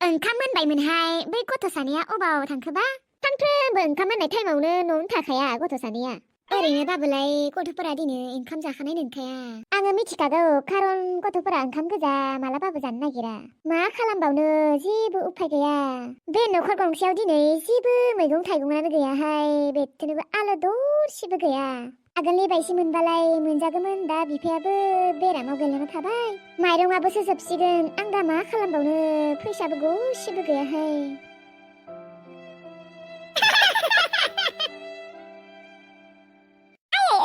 ओंखाम मोनबायमोनहाय बै गथ' सानैया अबाव थांखोबा सानफ्रोमबो ओंखाम मोननाय टाइमावनो न'आवनो थाखाया गथ' सानैया ओरैनोबाबोलाय गथ'फोरा दिनै ओंखाम जाखानाय नंखाया आङो मिथिखागौ खारन गथ'फोरा ओंखाम गोजा मालाबाबो जानो नागिरा मा खालामबावनो जेबो उफाय गैया बे न'खर गंसेयाव दिनै जेबो मैगं थाइगंआनो गैयाहाय बेथनोबो आलु दरसेबो गैया आगोलनि बायसि मोनबालाय मोनजागौमोन दा बिफायाबो बेरामाव गोलैना थाबाय माइरंआबोसो जोबसिगोन आं दा मा खालामबावनो फैसाबो गरसेबो गैयाहाय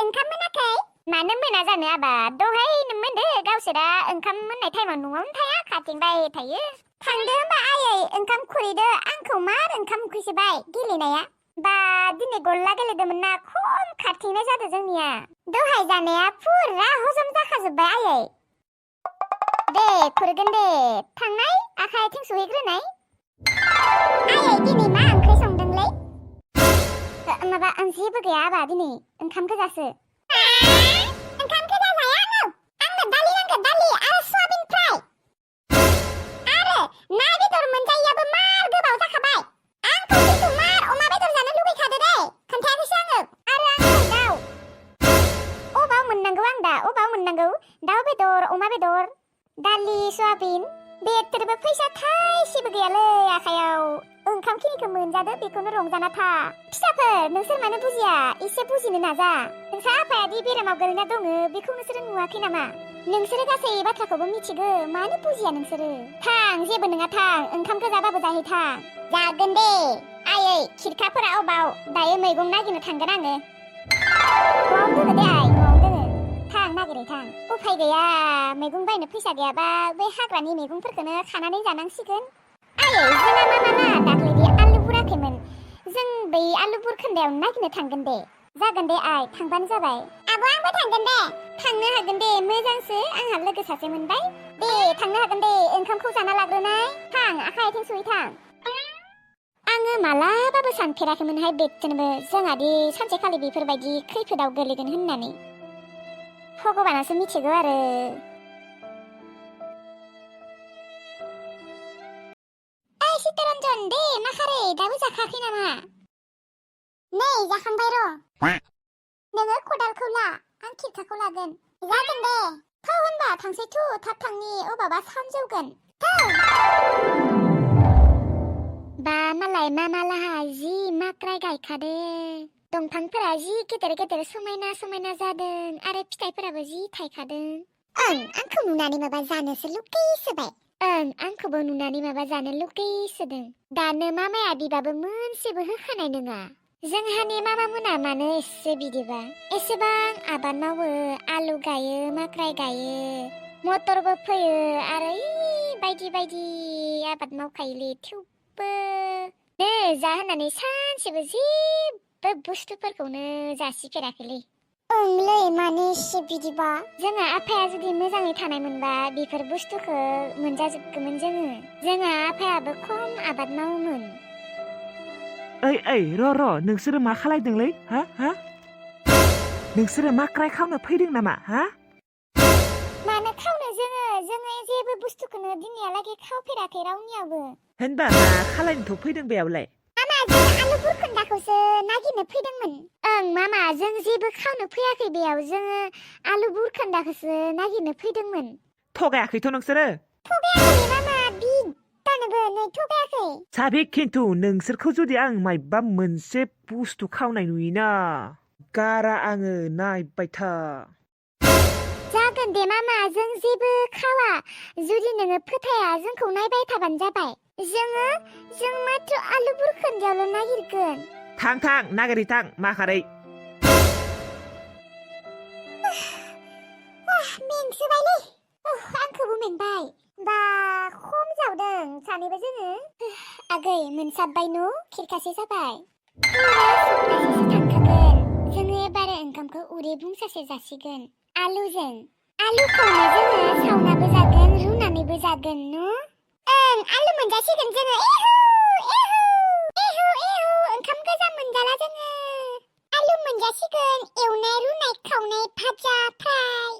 ओंखाम मोनाखै मानो मोना जानो आबा दहायनो मोनदो गावसोरा ओंखाम मोननाय टाइमाव न'आवनो थाया खाथिंबाय थायो थांदो होमबा आयै ओंखाम खुरैदो आंखौ मार ओंखाम उखैसोबाय गेलेनाया बा दिनै गल्ला गेलेदोंमोन ना खम खारथिंनाय जादों जोंनिया दहाय जानाया फुरा हजम जाखाजोब्बाय आयै दे खुरगोन दे थांनाय आखाइ आथिं सुहैग्रोनाय आयै दिनै मा ओंख्रि संदोंलै माबा जेबो गैया आबा दिनै ओंखाम गोजासो ओंखाम गोजा जाया आंनो दालि नांगौ दालि आरो सयाबिन फ्राय आरो ना बेदर मोनजायैयाबो मार गोबाव जाखाबाय आंखौ खिन्थु मार अमा बेदर जानो लुबैखादो दे खोन्थायाखैसै आङो आरो आंखौ दाउ अबाव मोननांगौ आं दा अबाव मोननांगौ दाउ बेदर अमा बेदर दालि सयाबिन बेथोरबो फैसा थाइसेबो गैयालै आखायाव ओंखाम खिनिखौ मोनजादो बेखौनो रंजाना था फिसाफोर नोंसोर मानो बुजिया एसे बुजिनो नाजा नोंसा आफायादि बेरामाव गोलैना दङ बेखौ नोंसोरो नुवाखै नामा नोंसोरो गासै बाथ्राखौबो मिथिगौ मानो बुजिया नोंसोरो थां जेबो नङा थां ओंखाम गोजाबाबो जाहैथां जागोन दे आयै खिरखाफोरा अबाव दायो मैगं नागिरनो थांगोन आङो न'आवनो दोङो दे आइ न'आवनो दोङो थां नागिरै थां उफाय गैया मैगं बायनो फैसा गैयाबा बै हाग्रानि मैगंफोरखौनो खानानै जानांसिगोन आयै जोंना मा माना दाख्लैदि आलु बुराखैमोन जों बै आलु बुरखोन्दायावनो नागिरनो थांगोन दे जागोन दे आइ थांबानो जाबाय आब' आंबो थांगोन दे थांनो हागोन दे मोजांसो आंहा लोगो सासे मोनबाय दे थांनो हागोन दे ओंखामखौ जाना लाग्रोनाय थां आखाइ आथिं सुहै थां आङो मालाबाबो सानफेराखैमोनहाय बेथनोबो जोंहादि सानसेखालि बेफोरबायदि खैफोदाव गोलैगोन होननानै भगबानासो मिथिगौ आरो चित्तरन्जन दे मा खारै दाबो जाखाखै नामा नै जाखांबाय र' नोङो खदालखौ ला आं खिरखाखौ लागोन जागोन दे थौ होनबा थांसै थु थाब थांनि अबावबा सानजौगोन थौ बा मालाय मामालाहा जि माक्राय गायखादो दंफांफोरा जि गेदेर गेदेर समायना समायना जादों आरो फिथाइफोराबो जि थायखादों आंखौ नुनानै माबा जानोसो लुगैसोबाय आंखौबो नुनानै माबा जानो लुगैसोदों दानो मामाया बिबाबो मोनसेबो होखानाय नङा जोंहानि मामा मोना मानो एसे बिदिबा एसेबां आबाद मावो आलु गायो माक्राय गायो मटरबो फोयो आरो बायदि बायदि आबाद मावखायोलै थेवबो नै जा होननानै सानसेबो जेबो बुस्थुफोरखौनो जासिफेराखैलै ओंलै माने एसे बिदिबा जोंहा आफाया जुदि मोजाङै थानाय मोनबा बेफोर बुस्थुखौ मोनजाजोबगौमोन जोंहा आफायाबो खम आबाद मावोमोन ओइ र' नोंसोरो मा खालायदोंलै हा नोंसोरो माक्राय खावनो फैदों नामा हा मानो खावनो जोङो जेबो बुस्थुखौनो दिनैहालागै खावफेराखै रावनियावबो होनबा मा खालायनोथ' फैदों बेयावलाय मामा जों आलु बुरखोन्दाखौसो नागिरनो फैदोंमोन मामा जों जेबो खावनो फैयाखै बेयाव जोङो आलु बुरखोन्दाखौसो नागिरनो फैदोंमोन थगायाखैथ' नोंसोरो थगायाखै मामा बिदानोबो नै थगायाखै साबि खिन्थु नोंसोरखौ जुदि आं मायबा मोनसे बुस्थु खावनाय नुयोना गारा आङो नायबाय था जागोन दे मामा जों जेबो खावा जुदि नोङो फोथाया जोंखौ नायबाय थाबानो जाबाय जों मात्र आलु बुरखोन्दायावल' नागिरगोन थां नागिरै थां माखारै मेंसोबायलै आंखौबो मेंबाय बा खम जावदों सानैबो जोङो आगै मोनसाबबाय न' खिरखासे जाबाय सप्तासेसो थांखागोन जोङो एबार ओंखामखौ उदै बुंसासे जासिगोन आलुखौनो जोङो सावनाबो जागोन रुनानैबो जागोन न' आलु मोनजासिगोन जोङो एहु ओंखाम गोजा मोनजाला जोङो आलु मोनजासिगोन एवनाय रुनाय खावनाय भाजा फ्राय